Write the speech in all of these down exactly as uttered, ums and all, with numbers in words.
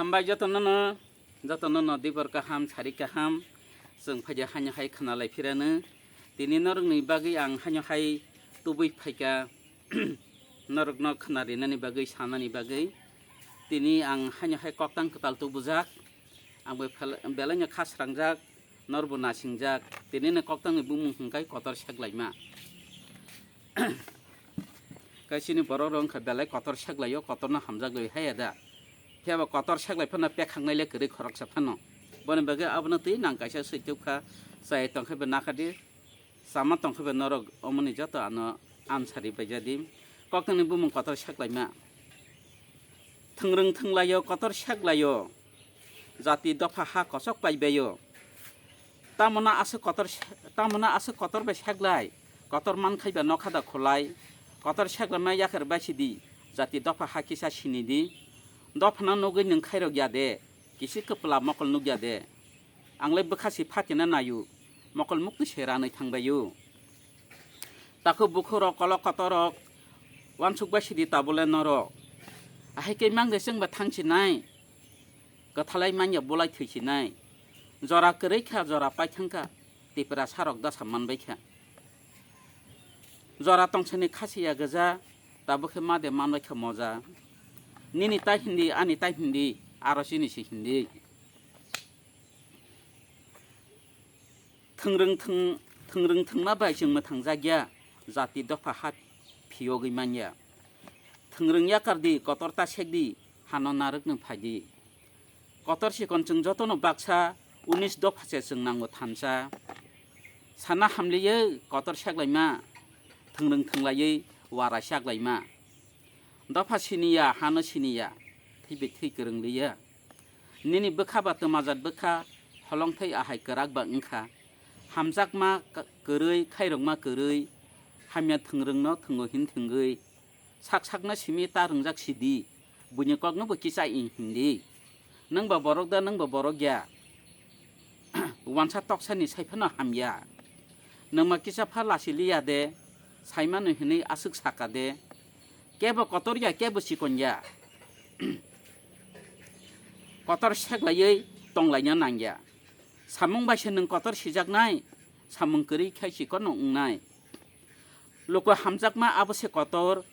Hambai jotono no, jotono no dibor kaham, sari kaham, chwng phaidi haino hai khwnalai phirano. Tini norokni bagwi ang haino hai tubui phaikha, norokno khwnarinani bagwi, sanani bagwi. Tini ang haino hai koktang kwtal tubujak, ang bai phel-, belaino kha srangjak, norbo nasingjak. Tinini koktangni bumung hwnkhe kotor seklaima. Kaisini borok rok wngkha belai kotor seklaio, kotorno hamjak lai haya da. Phiya ba kotor seklai phano pekhaknai le kwrwi khoroksa phano. Boni bagwi abono twi nang kaisa swituk kha, chai tongkhe bo nakhadi, chama tongkhe bo norok omoni joto ano ansari baijadi. Koktangni bumung kotor seklaima. Thwngrwng thwnglaio, kotor seklaio. Jati dopha ha kosok paibaio. Tamona aswk kotor, tamona aswk kotor bai seklai. Kotor mankhai ba nokha da khulai. Kotor seklaima yakar bai sidi. Jati dopha ha kisa sinidi. Dophano nugwi nwng khairok ya de. Kisi kwpla mokol nukya de. Anglai bwkha si phatina naio. Mokol muktwi se ranwi thangbaio. Takhuk bukhuk rok, kolok kotor rok, wansuk bai sidi tabule norok. Ahai khe mang de chwng ba thang sinai. Kwthalai manya bulai thwi sinai. Jora kwrwi kha, jora pai thang kha. Tipra sarok dasa man bai kha. Jora tongsani khasiya gwja, tabuk khe ma de man bai kha moja. Nini tai hindi, ani tai hindi, aro chini si hindi. Thwngrwng thwng-, thwngrwng thwngma bai chwng mwthangjakya, jati dopha ha phiyogwi manya. Thwngrwng yakar di, kotor ta sek di, hano narwk nwng phai di. Kotor sikon chwng jotono baksa, unis dopha se chwng nango thansa. Sana hamliyo kotor seklaima, thwngrwng thwnglaiwi warai seklaima. Dopha siniya, hano siniya, thwibai thwi kwrwng liya. Nini bwkha ba twmajat bwkha, holongthai ahai kwrak ba wngkha. Hamjakma k-, kwrwi, khairokma kwrwi, hamya thwngrwngno thwngo hin thwngwi. Sak sakno simi ta rwngjak sidi, buini kokno bo kicha ing hindi. Nwng ba borok da, nwng ba borok ya. Wansa toksani sai phano hamya. Nwng ma kisa pha lasi liya de, saimano hinwi aswk saka de. Kebo kotor ya, kebo chikon ya. Kotor seklaiwi tonglaina nangya. Samung bai se nwng kotor sijaknai, samung kwrwi khai chikonno wngnai. Luku hamjakma abo se kotor,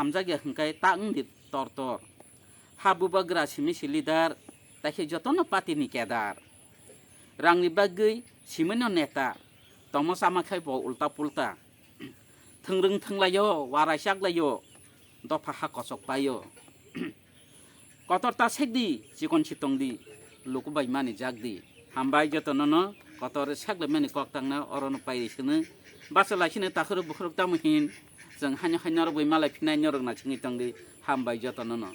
hamjakya hwnkhe ta wngdi tor tor. Ha bubagra simi si leader, taikhe jotono party ni kedar. Rangni bagwi simino neta, tomo chama khai bo ulta pulta. Thwngrwng thwnglaio, warai chaklaio, dopha ha kochok paio. Kotor ta sekdi, chikon si tongdi, luku bai mani jakdi. Hambai jotono no, kotor seklaimani kok tangna orono pairi sini. Bachalai sini takhuruk bukhuruk tamo hin, chwng haino haino rok bai malai phinai norok na singwi tongdi, hambai jotono no.